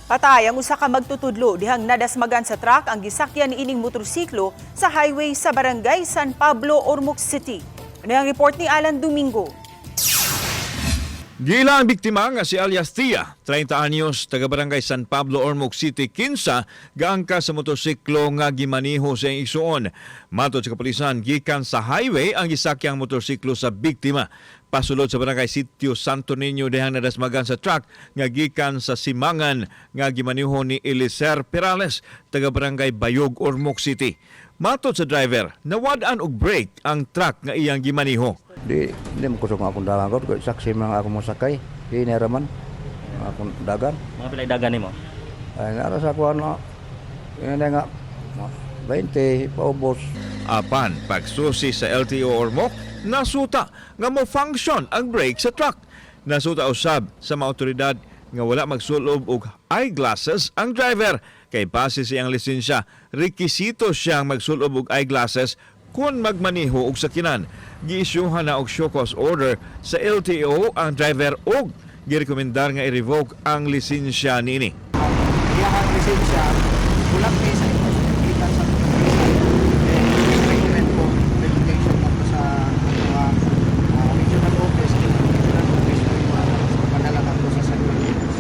Patay ang usa ka magtutudlo dihang nadasmagan sa truck ang gisakyan niining motorsiklo sa highway sa Barangay San Pablo, Ormoc City. Ano ang report ni Alan Domingo? Giila ang biktima nga si alias Tia, 30 anyos, taga Barangay San Pablo, Ormoc City, kinsa gaangka sa motorsiklo nga gimaniho sa iyang igsuon. Matod sa kapulisan, gikan sa highway ang gisakyang motorsiklo sa biktima. Pasulod sa Barangay Sitio Santo Niño dihang nadasmagan sa truck nga gikan sa Simangan nga gimaniho ni Eliser Perales, taga Barangay Bayog, Ormoc City. Matod sa driver, nawad-an og brake ang truck nga iyang gimaniho. Di, hindi mo kusog nga akong dagan ko. Saksi man ang akong mosakay. Di nera man. Ang akong dagan. Mga pilay dagan nimo? Ay, nara sa ako ano. Yun nga. Mga 20, paubos. Apan pagsusi sa LTO Ormoc, nasuta nga mo function ang brake sa truck. Nasuta usab sa mga otoridad nga wala magsulob og eyeglasses ang driver kay base sa iyang lisensya, rekisito siyang magsulob og eyeglasses kung magmaniho og sakinan. Giisyuhan na og show cause order sa LTO ang driver og girekomendar nga i-revoke ang lisensya niini. Iyahang lisensya, kulang ni sa enforcement gikan sa kapulisan. Then, statement po, revocation ato sa mga regional office, and ang regional office po yung padala ato sa central office.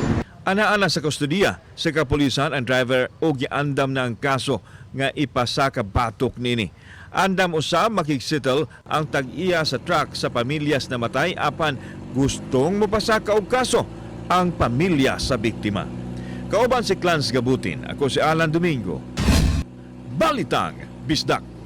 Ana-ana sa kustodiya sa kapulisan ang driver o giandam na ang kaso nga ipasaka batok nini. Andam usab makigsettle ang tag-iya sa truck sa pamilyas na matay apan gustong mopasaka og kaso ang pamilya sa biktima. Kauban si Clans Gabutin, ako si Alan Domingo. Balitang Bisdak.